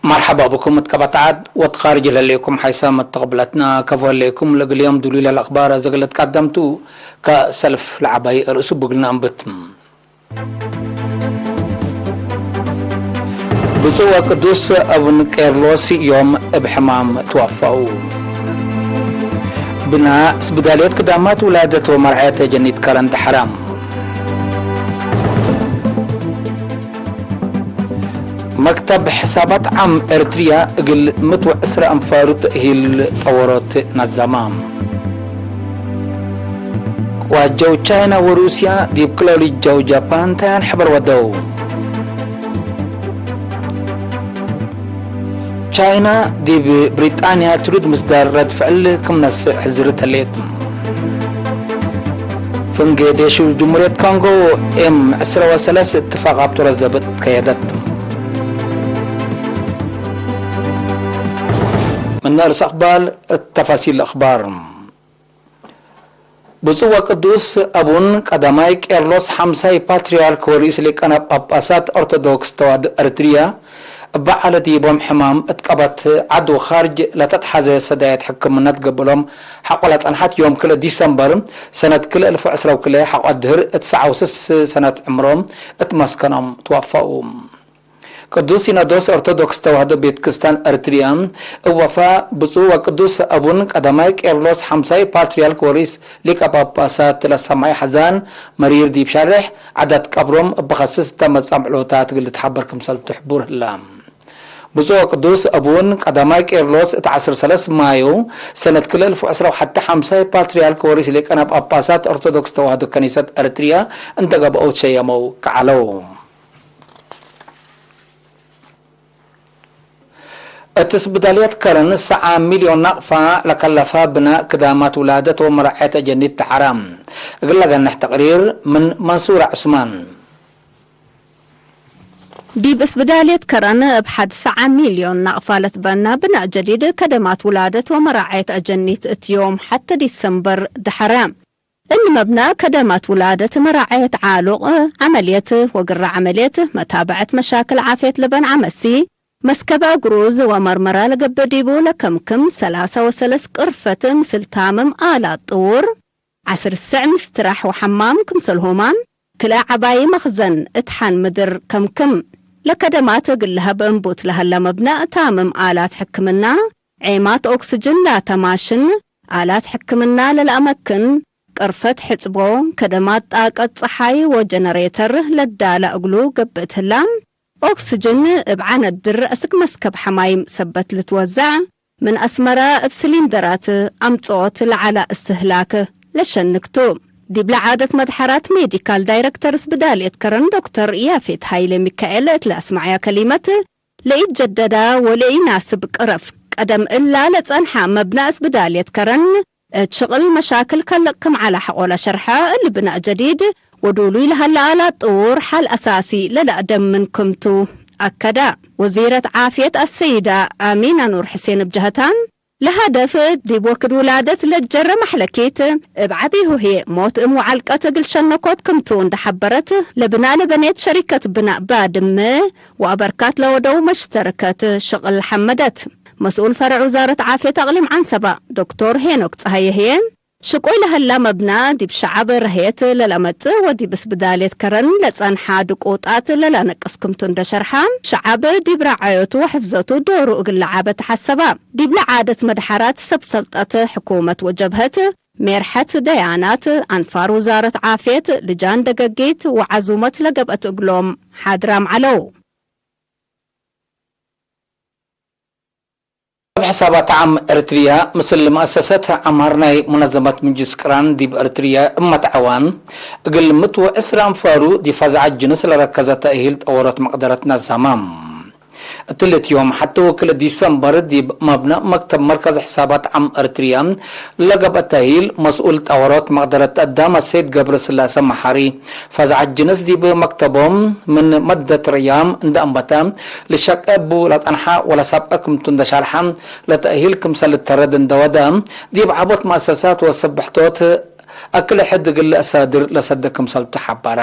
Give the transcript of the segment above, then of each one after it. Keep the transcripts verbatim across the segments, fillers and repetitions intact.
መርሐባ ብኩም እት ቀበት ዐድ ወእት ካርጅ ለህሌኩም ሓይሳም እት ተቅብለትና ከፎ ህሌኩም። ለእግል ዮም ዱሉይ ለልአክባር አዘ እግል እትቀደምቱ፣ ከሰልፍ ለዐባይ ርእሱ ብግልና እንብት። ብፁዕ ወቅዱስ አቡን ቄርሎስ ዮም እብ ሕማም ትወፈው። ብናእ ስብዳልየት ክዳማት ውላደት ወመርዐየት ጀኒት ከረን ደሐረ። መክተብ ሕሳባት ዓም ኤርትርያ እግል ምት ወዕስረ አንፋሩ ተእሂል ጠወሮት ነዘማ። ቅዋት ጀው ቻይና ወሩስያ ዲብ ክልኦሊ ጀው ጃፓን ታያን ሕበር ወደው። ቻይና ዲብ ብሪጣንያ ትሩድ ምስዳር ረድ ፍዕል ክም ነስእ ሕዝርት ህሌት። ፍንጌ ዴሽ ጅሙርየት ኮንጎ ኤም ዕስረ ወሰለስ እትፋቅ አብጦረ ዘብጥ ከየደት። ምን ርእስ አክባር እት ተፋሲል አክባር። ብፁዕ ወቅዱስ አቡን ቀዳማይ ቄርሎስ ሓምሳይ ፓትርያርክ ወርኢስ ሊቃነ ጳጳሳት ኦርቶዶክስ ተዋሕዶ ኤርትርያ፣ እበ ዐለ ዲቦም ሕማም እት ቀበት ዐድ ወካርጅ ለተትሐዘ ሰዳየት ሕክምነት ገብሎም፣ ሐቆ ለጸንሐት ዮም ክልኤ ዲሰምበር ሰነት ክልኤ እልፍ ወዕስረ ወክልኤ ሐቆ ድህር እት ሰዓ ወስስ ሰነት ዕምሮም እት መስከኖም ትወፈኡ። ቅዱስ ሲኖዶስ ኦርቶዶክስ ተዋህዶ ቤት ክርስቲያን ኤርትርያ፣ እብ ወፋ ብፁዕ ወቅዱስ አቡን ቀዳማይ ቄርሎስ ሓምሳይ ፓትርያርክ ወሪስ ሊቀ ጳጳሳት ለሰማይ ሐዛን መሪር ዲብ ሻርሕ ዓዳት ቀብሮም እብ ኸስስ እተ መጻምዕሎታት እግል ልትሐበር ክምሰልቱ ሕቡር ህላ። ብፁዕ ወቅዱስ አቡን ቀዳማይ ቄርሎስ እት ዐስር ሰለስ ማዩ ሰነት ክልኤ እልፍ ወዕስራ ወሐተ ሓምሳይ ፓትርያርክ ወሪስ ሊቃነ ጳጳሳት ኦርቶዶክስ ተዋህዶ ከኒሰት ኤርትርያ እንተ ገብአው ትሸየመው ከዐለው። እት ስብዳልየት ከረን ሰዓ ሚልዮን ናቅፋ ለከለፈ ብናእ ክዳማት ውላደት ወመራዐየት አጀኒት ተሐረ። እግል ለገንሕ ተቅሪር ምን መንሱር ዑስማን። ዲብ ስብዳልየት ከረን እብ ሐድ ሰዓ ሚልዮን ናቅፋ ለትበና ብናእ ጀዲድ ከደማት ውላደት ወመራዐየት አጀኒት እት ዮም ሐተ ዲሰምበር ደሐረ። እሊ መብናእ ከደማት ውላደት መራዐየት ዓሉቅ ዐመልየት ወግረ ዐመልየት መታበዐት መሻክል ዓፍየት ለበን ዐመሲ፣ መስከበ እግሩዝ ወመርመራ ለገብእ ዲቡ ለከምክም ሰላሳ ወሰለስ ቅርፈት ምስል ታምም አላት ጥውር፣ ዐስር ስዕ ምስትራሕ ወሐማም ክምሰልሁመ፣ ክልኤ ዐባይ መክዘን እት ሐን ምድር ከምክም። ለከደማት እግል ለሀብ እንቡት ለሀለ መብነእ ታምም አላት ሕክምና፣ ዔማት ኦክስጅን ላተ ማሽን፣ አላት ሕክምና ለለአመክን፣ ቅርፈት ሕጽቦ፣ ከደማት ጣቀት ጸሓይ ወጀነሬተር ለዳለ እግሉ ገብእ ትህላ። ኦክስጅን እብ ዐነድር አስክ መስከብ ሐማይም ሰበት ልትወዘዕ፣ ምን አስመረ እብ ስሊንደራት አምጽኦት ለዐለ እስትህላክ ለሸንክ ቱ። ዲብለ ዓደት መድሐራት ሜዲካል ዳይረክተር ስብዳልየት ከረን ዶክተር ያፌት ሀይለ ሚካኤል እት ለአስመዐያ ከሊመት፣ ለኢትጀደደ ወለኢናስብ ቅረፍ ቀደም እላ ለጸንሐ መብነእ ስብዳልየት ከረን፣ እት ሽቅል መሻክል ከልቅ ክም ዐለ ሐቆ ለሸርሐ፣ እሊ ብናእ ጀዲድ ወዱሉይ ለሀለ አላት ጥውር ሐል አሳሲ ለለአደምን ክምቱ አከደ። ወዚረት ዓፍየት አሰይዳ አሚና ኑር ሕሴን እብ ጀሀታን፣ ለሀደፍ ዲብ ወክድ ውላደት ለጀረ መሕለኪት፣ እብ ዐቢሁ ህዬ ሞት እም ወዐልቀት እግል ሸነኮት ክምቱ እንደ ሐበረት፣ ለብናእ ለበኔት ሸሪከት ብናእ ባድመ ወአበርካት ለወደው መሽተርከት ሽቅል ሐመደት። መስኡል ፈረዕ ውዛረት ዓፍየት አቅሊም ዐንሰበ ዶክቶር ሄኖክ ጸሃየ ህዬ፣ ሽቁይ ለሀላ መብና ዲብ ሸዐብ ረህየት ለለመጽእ ወዲብ ስብዳልየት ከረን ለጸንሐ ድቁጣት ለለነቅስ ክምቱ እንደ ሸርሐ፣ ሸዐብ ዲብ ረዓዮቱ ወሕፍዘቱ ዶሩ እግል ለዓበ ተሐሰበ። ዲብለ ዓደት መድሐራት ሰብ ሰልጠት ሕኩመት ወጀብሀት፣ ሜርሐት ደያናት፣ አንፋር ውዛረት ዓፍየት፣ ልጃን ደገጊት ወዐዙመት ለገብአት እግሎም ሓድራም ዐለው። እብ ሕሳባት ዓም ኤረትርያ፣ ምስል መአሰሰት ዐማር ናይ ሙነዘመት ምጅልስ ቅራን ዲብ ኤረትርያ እብ መትዐዋን፣ እግል ምትወ ዕስራ አንፋሩ ዲብ ፈዝዐት ጅንስ ለረከዘ ተእሂል ጠወሮት መቅደረት ነዛመ። እትሊ ዮም ሐቲ ወክል ዲሰምበር ዲብ መብነእ መክተብ መርከዝ ሕሳባት ዓም ኤረትርያ ለገብአ ተእሂል መስኡል ጠወሮት መቅደረት አዳም አሰይድ ገብረስላሰ መሓሪ፣ ፈዝዐት ጅንስ ዲብ መክተቦም ምን መደት ረያም እንደ አንበተ፣ ልሸቄ እቡ ለጠንሐ ወለሰብቀ ክምቱ እንደ ሸርሐ፣ ለተእሂል ክምሰል ልተረድ እንደ ወደ፣ ዲብ ዐቦት መአሰሳት ወሰብሕቶት አክለ ሕድ እግል ለአሳድር ለሰደ ክምሰልቱ ሐበረ።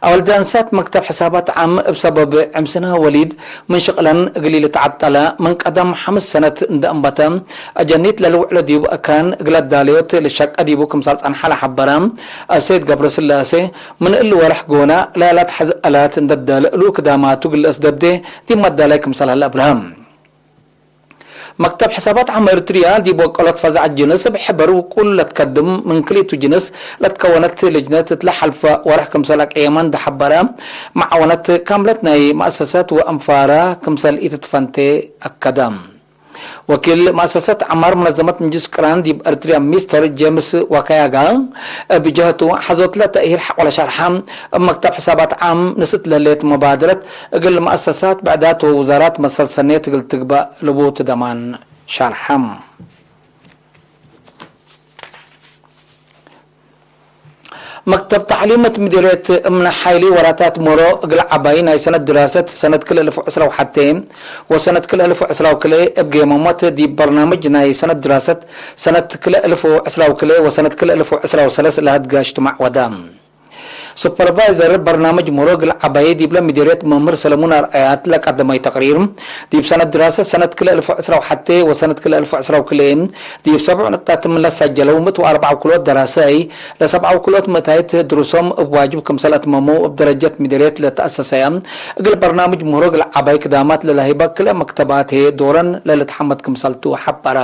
አወልደ እንሳት መክተብ ሕሳባት ዓም እብ ሰበብ ዕምስና ወሊድ ምን ሽቅለን እግል ኢልትዐጠለ ምን ቀደም ሐምስ ሰነት እንደ እንበተ፣ አጀኒት ለልውዕሎ ዲቡ አካን እግለ ዳለዮት ልሸቀ ዲቡ ክምሰል ጸንሐ ለሐበረ አሰይድ ገብረስላሴ፣ ምን እሊ ወርሕ ጎነ ለለአትሐዝ አላት እንደ ዳለ እሉ ክዳማቱ እግል ለአስደዴ ዲብ መዳላይ ክምሰል ሀለ አብርሀም። መክተብ ሕሳባት ዓም ኤርትርያ ዲብ ወቀሎት ፈዛዐት ጅንስ እብ ሕበር ውቁል ለትከድም ምን ክልኢቱ ጅንስ ለትከወነት ልጅነት እትለ ሐልፈ ወርሕ ክምሰል አቀየመ እንደ ሐበረ፣ መዓወነት ካምለት ናይ መአሰሳት ወአንፋራ ክምሰል ኢትትፈንቴ አከደ። ወኪል መአሰሰት ዐማር መነዘመት ምጅልስ ቅራን ዲብ ኤርትርያ ሚስተር ጄምስ ዋካያጋ እብ ጀህቱ ሐዞትለ ተእሂል ሐቆለ ሸርሐ፣ እብ መክተብ ሕሳባት ዓም ንስት ለህሌት መባደረት እግል መአሰሳት ብዕዳት ወውዛራት መሰል ሰኔት እግል ትግበእ ልቡት ደማን ሸርሐ። መክተብ ተዕሊም እት ምዲርየት እምነ ሓይሊ ወራታት ሞሮ እግል ዐባይ ናይ ሰነት ድራሰት ሰነት ክልኤ እልፍ ወዕስራ ወሐቴ ወሰነት ክልኤ እልፍ ወዕስራ ወክልኤ እብ ጌመሞት ዲብ በርናምጅ ናይ ሰነት ድራሰት ሰነት ክልኤ እልፍ ወዕስራ ወክልኤ ወሰነት ክልኤ እልፍ ወዕስራ ወሰለስ ለሀድጋ እጅትማዕ ወደ። ሱፐርቫይዘር በርናምጅ ሞሮ እግል ዐባይ ዲብለ ምዲርየት መምህር ሰለሙን አርአያት ለቀደመዩ ተቅሪር፣ ዲብ ሰነት ድራሰት ሰነት ክልኤ እልፍ ወዕስራ ወሐቴ ወሰነት ክልኤ እልፍ ወዕስራ ወክልኤ ዲብ ሰብዑ ንቅጣት ምን ለሰጀለው ምእት ወአርበዕ ውክሎት ደራሰይ፣ ለሰብዓ ውክሎት ምእታይት ድሩሶም እብ ዋጅብ ክምሰል አትመመው እብ ደረጀት ምዲርየት ለተአሰሰየ እግል በርናምጅ ምህሮ እግል ዐባይ ክዳማት ለለህይበ ክልኤ መክተባት ህዬ ዶረን ለልትሐመድ ክምሰልቱ ሐበረ።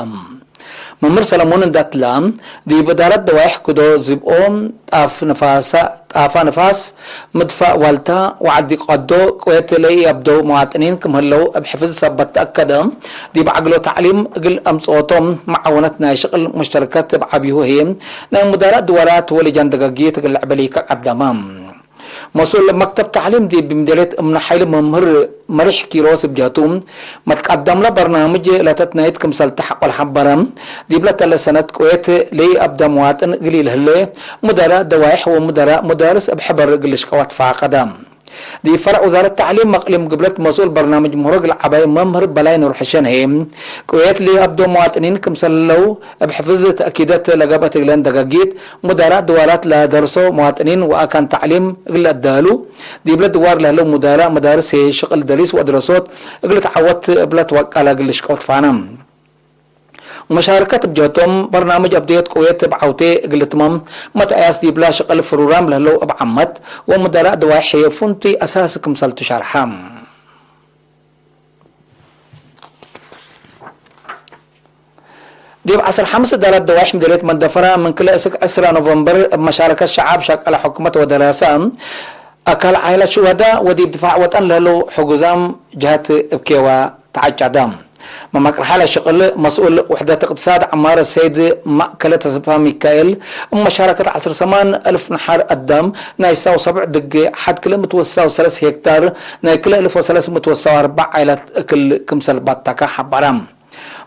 መምህር ሰለሞን እንዳትላ፣ ዲብ እዳረት ደዋይሕ ክዶ ዝብኦ፣ ጣፍ ንፋሳ፣ ጣፋ ንፋስ፣ ምድፋእ ዋልታ ወዐዲ ቀዶ ቅዌት ለኢአብደው መዋጥኒን ክም ህለው እብ ሕፍዝ ሰበት ተአከደ፣ ዲብ ዐግሎ ተዕሊም እግል አምጽኦቶም መዓወነት ናይ ሽቅል ሙሽተርከት እብ ዐቢሁ ህዬ፣ ናይ ሙዳራእ ድዋራት ወልጃን ደጋጊት እግል ልዕበሊ ከቀደመ። መስኡል መክተብ ተዕሊም ዲብ ምዴርየት እምነ ሓይል መምህር መሪሕ ኪሮስ እብ ጀህቱ፣ መትቀደምለ በርናምጅ ለተትናይት ክምሰል ተሐቆል ሐበረ። ዲብለ ተለ ሰነት ቅዌት ለኢአብደ መዋጥን እግል ኢልህሌ፣ ሙደራእ ደዋይሕ ወሙደራእ ሙዳርስ እብ ሕበር እግል ልሽቀው አትፋቀደ። ዲብ ፈርዕ ውዛረት ተዕሊም እቅሊም ግብለት መስኡል በርናምጅ ምህሮ እግል ዐባይ መምህር በላይ ኑር ሕሸን ህዬ፣ ቅዌት ለኢአብዶ መዋጥኒን ክምሰል ህለው እብ ሕፍዝ ተእኪደት ለገብአት እግለን ደጋጊት፣ ሙዳራእ ድዋራት ለደርሶ መዋጥኒን ወአካን ተዕሊም እግል ለአደህሉ፣ ዲብለ ድዋር ለህለው ሙዳራእ መዳርስ ህዬ ሽቅል ደሪስ ወአድረሶት እግል ልትዓወት እብለ ትወቀለ እግል ልሽቀው ትፋነ። ሙሻርከት እብ ጀህቶም፣ በርናምጅ አብድዮት ቅዌት እብ ዐውቴ እግል ልትመም መትአያስ ዲብላ ሽቅል ፍሩራም ለህለው እብ ዓመት ወሙዳራእ ድዋይሕ ህዬ ፍንቱይ አሳሲ ክምሰልቱ ሸርሐ። ዲብ ዐስር ሐምስ እዳረት ደዋይሕ ምዲርየት መንደፈራ ምን ክልኤ እስክ ዕስራ ኖቨምበር እብ መሻረከት ሸዓብ ሸቀለ ሕኩመት ወደራሰ አካል ዓኢለት ሹሀዳ ወዲብ ድፋዕ ወጠን ለህለው ሕጉዛም ጀሀት እብ ኬዋ ተዐጨደ። መመቅርሐ ለሽቅል መስኡል ውሕደት እቅትሳድ ዐማር ሰይድ ማእከለ ተስፋ ሚካኤል እብ መሻረከት ዐስር ሰማን እልፍ ነሐር አዳም ናይ ሰው ሰብዕ ድጌ ሐድ ክልኤ ምእት ወሰው ሰለስ ሄክታር ናይ ክልኤ እልፍ ወሰለስ ምእት ወሰው አርበዕ ዓኢላት እክል ክምሰል ባታከ ሐበረ።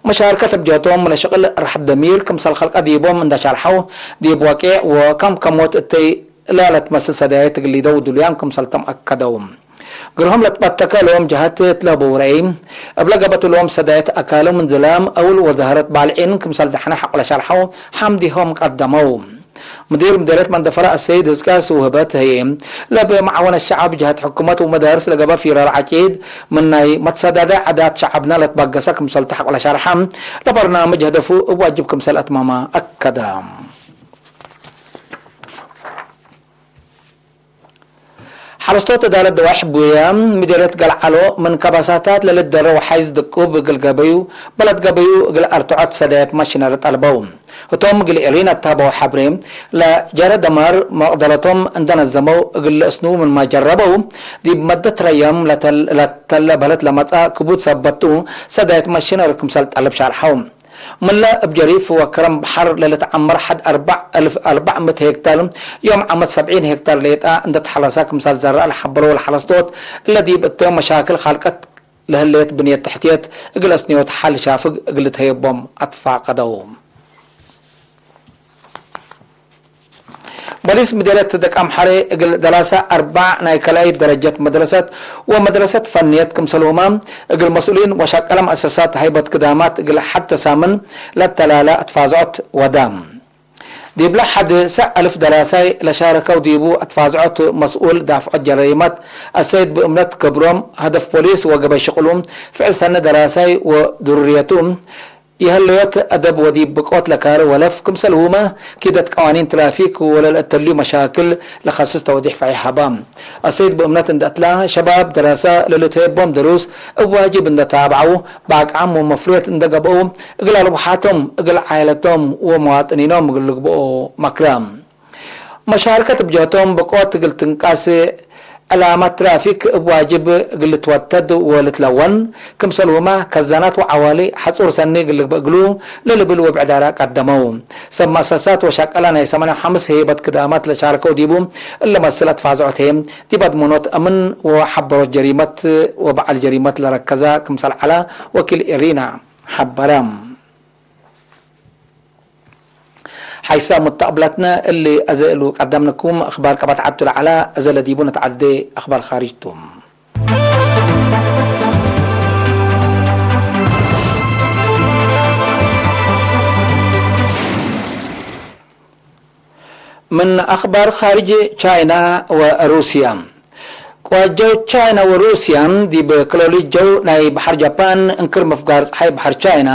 መሻርከት እብ ጀህቶም ለሽቅል ራሕት ደሚር ክምሰል ከልቀ ዲቦም እንደ ሸርሐው፣ ዲብ ወቄዕ ወከምከሞት እተይ እለ ለትመስል ሰዳየት እግል ሊደው ድሉያም ክምሰልቶም አከደው። ግርሆም ለትበተከ እሎም ጀሀት እት ለህበው ረአይ፣ እብለ ገበት እሎም ሰዳየት አካሎም እንዝላም አውል ወዘሀረት ባልዒን ክምሰል ደሐነ ሐቆለ ሸርሐው ሐምዲሆም ቀደመው። ሙዲር ምዴርየት መንደፈራ አሰይድ ህዝቅያስ ውህበት ህዬ፣ ለብ መዓወነት ሸዐብ ጀሀት ሕኩመት ወመዳርስ ለገበ ፊራር ዐቂድ፣ ምን ናይ መትሰዳዳይ ዓዳት ሸዐብነ ለትበገሰ ክምሰልቱ ሐቆለ ሸርሐ፣ ለበርናምጅ ሀደፉ እብ ዋጅብ ክምሰል አትመመ አከደ። ሐረስቶት እዳረት ደዋይሕ ቡያ፣ ምዴርየት ገልዓሎ፣ ምን ከባሳታት ለልትደረው ሐይዝ ድቁብ እግል ገበዩ፣ በለድ ገበዩ እግል አርትዖት ሰዳየት ማሽነሪ ጠልበው። ህቶም እግል ኤሪን አትሃበው ሐብሬ፣ ለጀረ ደማር መቅደረቶም እንደ ነዘመው እግል ለእስንዉ ምንመ ጀረበው፣ ዲብ መደት ረያም ለተል-፣ ለተለ በለድ ለመጽአ ክቡድ ሰበት ቱ፣ ሰዳየት ማሽነሪ ክምሰል ጠልብ ሻርሐው። ምለ እብ ጀሪፍ ወከረም በሐር ለልትዐመር ሐድ አርበዕ እልፍ አርበዕ ምእት ሄክታር፣ ዮም ዓመት ሰብዒን ሄክታር ሌጠ እንደ ተሐረሰ ክምሰል ዘረአ ለሐበረው ለሐረስቶት፣ እለ ዲብ እቶም መሻክል ካልቀት ለህሌት ብንየት ተሕትየት እግል አስንዮት ሐል ሻፍግ እግል ልትሀየቦም አትፋቀደው። በሊስ ምዴርየት ደቀምሐሬ እግል ደራሰ አርበዕ ናይ ካልኣይት ደረጀት መድረሰት ወመድረሰት ፈንየት ክምሰልሁመ እግል መስኡሊን ወሸቀለ መአሰሳት ሀይበት ክዳማት እግል ሐቴ ሳምን ለተላለ አትፋዝዖት ወደ። ዲብለ ሐድ ሰዕ አልፍ ደራሳይ ለሻረከው ዲቡ አትፋዝዖት መስኡል ዳፍዖት ጀረይመት አሰይድ ብእምነት ክብሮም፣ ሀደፍ ፖሊስ ወገበይ ሽቅሉ፣ ፍዕል ሰኒ ደራሳይ ወዱርርየቱ፣ የህለዮት አደብ ወዲብ ብቆት ለካሪ ወለፍ፣ ክምሰልሁመ ኪደት ቀዋኒን ትራፊክ ወለልአተልዩ መሻክል ለከስስ ተውዲሕ ፈዒ ሀባ። አሰይድ ብእምነት እንደ እትላ፣ ሸባብ ደራሳ ለልትሄቦም ድሩስ እብ ዋጅብ እንደ ታብዐው፣ በአቅዓም ወመፍሬት እንደ ገብአው፣ እግል አልቡሓቶም፣ እግል ዓይለቶም ወመዋጥኒኖም እግል ልግብኦ መክረ። መሻርከት እብ ጀህቶም ብቆት እግል ትንቃስ፣ ዕላመት ትራፊክ እብ ዋጅብ እግል ልትወተድ ወልትለወን፣ ክምሰልሁመ ከዛናት ወዐዋሊ ሐጹር ሰኒ እግል ልግበእ እግሉ፣ ለልብል ወብዕዳረ ቀደመው። ሰብ መአሰሳት ወሸቀለ ናይ ሰማንያ ወሐምስ ሄበት ክዳማት ለሻርከው ዲቡ፣ እለ መስል አትፋዝዖት ህዬ፣ ዲብ አድመኖት አምን ወሐበሮት ጀሪመት ወበዐል ጀሪመት ለረከዘ ክምሰል ዐለ ወኪል ኤሪና ሐበረ። ሐይሳም ሙተቅብለትነ እሊ አዜ እሉ ቀደምንኩም አክባር ቀበት ዐብቱ ለዐለ፣ አዜ ለዲቡ ነትዐዴ አክባር ካርጅ ቱ። ምን አክባር ካርጅ ቻይና ወሩስያ። ቅዋት ጀው ቻይና ወሩስያ ዲብ ክሎሊ ጀው ናይ በሐር ጃፓን፣ እንክር ምፍጋር ጸሓይ በሐር ቻይና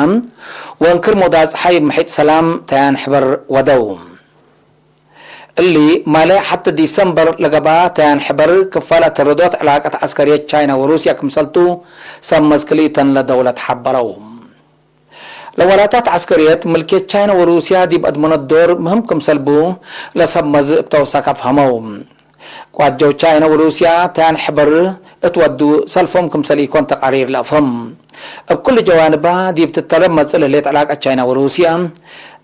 ወእንክር ሞዳ ጸሓይ ምሒጥ ሰላም ተያን ሕበር ወደው። እሊ ማሌ ሐቲ ዲሰምበር ለገብአ ተያን ሕበር ክፋል አተረዶት ዕላቀት ዐስከርየት ቻይና ወሩስያ ክምሰልቱ ሰብ መዝ ክልኢተን ለደውለት ሐበረው። ለወላታት ዐስከርየት ምልክየት ቻይና ወሩስያ ዲብ አድመኖት ዶር ምህም ክምሰል ቡ ለሰብ መዝ እብ ተውሳክ አፍሀመው። ቅዋት ጀው ቻይና ወሩስያ ተያን ሕበር እት ወዱ ሰልፎም ክምሰል ኢኮን ተቃሪር ለአፍህም። እብ ኩሉ ጀዋንባ ዲብ ትተረብ መጽእ ለህሌት ዕላቀት ቻይና ወሩስያ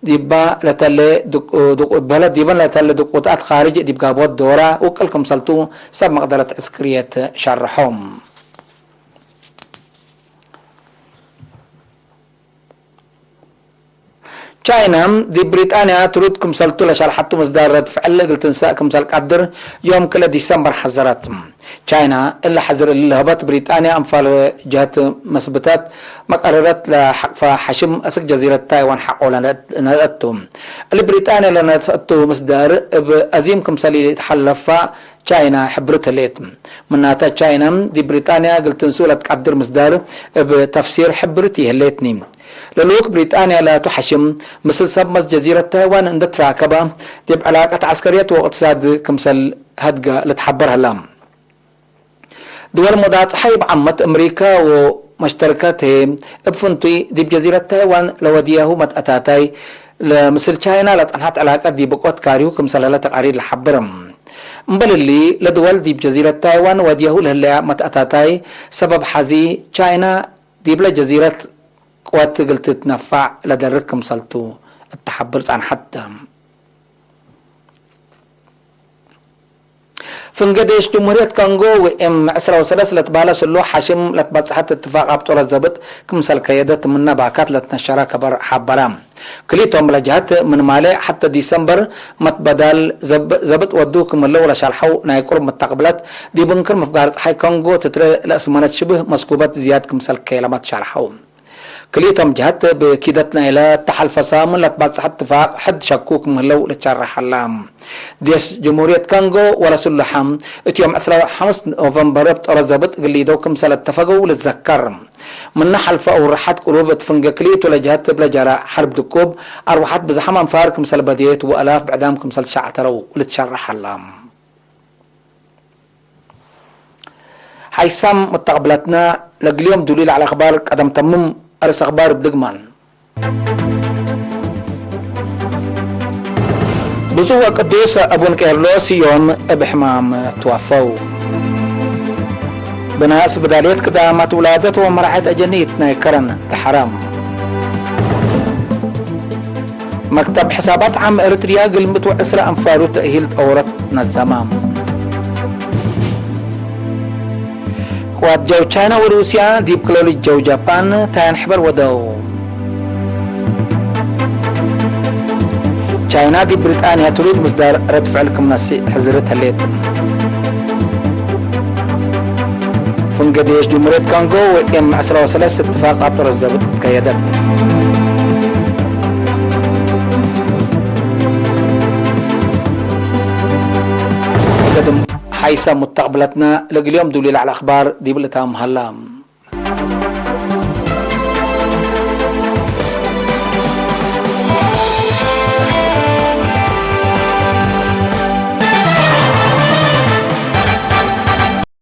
ዲባ ለተሌ ድቁ-፣ ድቁ-፣ በህለት ዲበን ለተሌ ድቁጣት ካርጅ ዲብ ጋብወት ዶራ ውቅል ክምሰልቱ ሰብ መቅደረት ዕስክርየት ሸርሖም። ቻይና ዲብ ብሪጣንያ ትሩድ ክምሰልቱ ለሸርሐቱ ምስዳር ረድ ፍዕል እግል ትንሰእ ክምሰል ቀድር ዮም ክልኤ ዲሰምበር ሐዘረት። ቻይና እሊ ሐዝር እሊ ለሀበት ብሪጣንያ አንፋል ጀህት መስብተት መቀረረት ለሐቅፈ ሐሽም አስክ ጀዚረት ታይዋን ሐቆ ለነአት ቱ። እሊ ብሪጣንያ ለነአት ቱ ምስዳር እብ አዚም ክምሰል ኢልትሐለፋ ቻይና ሕብርት ህሌት። ምናተ ቻይና ዲብ ብሪጣንያ እግል ትንስኡ ለትቀድር ምስዳር እብ ተፍሲር ሕብርት ይህሌትኒ። ለልኡክ ብሪጣንያ ላቱ ሐሽም ምስል ሰብ መዝ ጀዚረት ታይዋን እንደ ትራከበ ዲብ ዕላቀት ዐስከርየት ወእቅትሳድ ክምሰል ሀድገ ልትሐበር ህላ። ድወል ሞዳት ጸሓይ እብ ዓመት እምሪካ ወመሽተርከት ህዬ፣ እብ ፍንቱይ ዲብ ጀዚረት ታይዋን ለወድያሁ መትአታታይ፣ ለምስል ቻይና ለጸንሐት ዕላቀት ዲብ ብቆት ካሪሁ ክምሰል ህለ ተቃሪር ለሐብር። እምበል እሊ፣ ለድወል ዲብ ጀዚረት ታይዋን ወድያሁ ለህለያ መትአታታይ ሰበብ ሐዚ፣ ቻይና ዲብለ ጀዚረት ቅወት እግል ትትነፋዕ ለደርግ ክምሰልቱ እት ተሐብር ጸንሐት ተ። ፍንገ ዴሽ ጅምሁርየት ኮንጎ ወኤም ዕስራ ወሰለስ ለትባለስ እሉ ሐሽም ለትበጽሐት እትፋቅ አብጦለት ዘብጥ ክምሰል ከየደት ምነ ባካት ለትነሸረ ከበር ሐበረ። ክሊቶም ለጀሀት ምን ማሌ ሐተ ዲሰምበር መትበዳል ዘብ-፣ ዘብጥ ወዱ ክም ህለው ለሸርሐው ናይ ቅሩብ መተቅብለት ዲብ እንክር ምፍጋር ጸሓይ ኮንጎ ትትረ ለእስመነት ሽብህ መስኩበት ዝያድ ክምሰል ከየለመት ሸርሐው። ክልኢቶም ጀሀት፣ እብ ኪደት ናይለ ተሐልፈ ሳምን ለትባጽሐ እትፋቅ ሕድ ሸኩክ ምህለው ልትሸረሕ ሀላ። ዴሽ ጅምሁርየት ካንጎ ወለስሉሐ፣ እት ዮም ዕስራ ወሐምስ ኖቨምበር እብ ጦረ ዘብጥ እግል ሊደው ክምሰል እተፈገው ልትዘከር። ምነ ሐልፈ አውርሐት ቅሩብ እት ፍንጌ ክልኢቱ ለጀሀት እብለ ጀረ ሐርብ ድቁብ፣ አርወሐት ብዝሓም አንፋር ክምሰል በድየት ወአላፍ ብዕዳም ክምሰል ተሸዕተረው ልትሸረሕ ሀላ። ሓይሳም መተቅብለትነ፣ ለእግል ዮም ዱሉይ ለዐለ አኽባር ቀደም ተምም። አርእስ አኽባር እብ ድግማን። ብፁዕ ወቅዱስ አቡነ ቄርሎስ ዮም እብ ሕማም ትወፈው። ብናእ እስብዳልየት ቅዳማት ውላደት ወመራዐየት አጀኒት ናይ ከረን ተሐረም። መክተብ ሕሳባት ዓም ኤረትርያ ግልምት ወዕስረ አንፋሩ ተእሂል ጠውረት ነዘመ። ቅዋት ጀው ቻይና ወሩስያ ዲብ ክሎሊ ጀው ጃፓን ታያን ሕበር ወደው። ቻይና ዲብ ብሪጣንያ ትሩድ ምስዳር ረድ ፍዕል ክም ነስእ ሕዝርት ህሌት። ፍንጌ ዴሽ ጅምሁርየት ካንጎ ወኤም ዕስራ ወሰለስ እትፋቅ አብ ጦር ዘብጥ ከየደት። ዓይሰ ሙተቅብለትነ ለእግል ዮም ዱሊ ለዐለ አክባር ዲብ ልእታም ሀላ።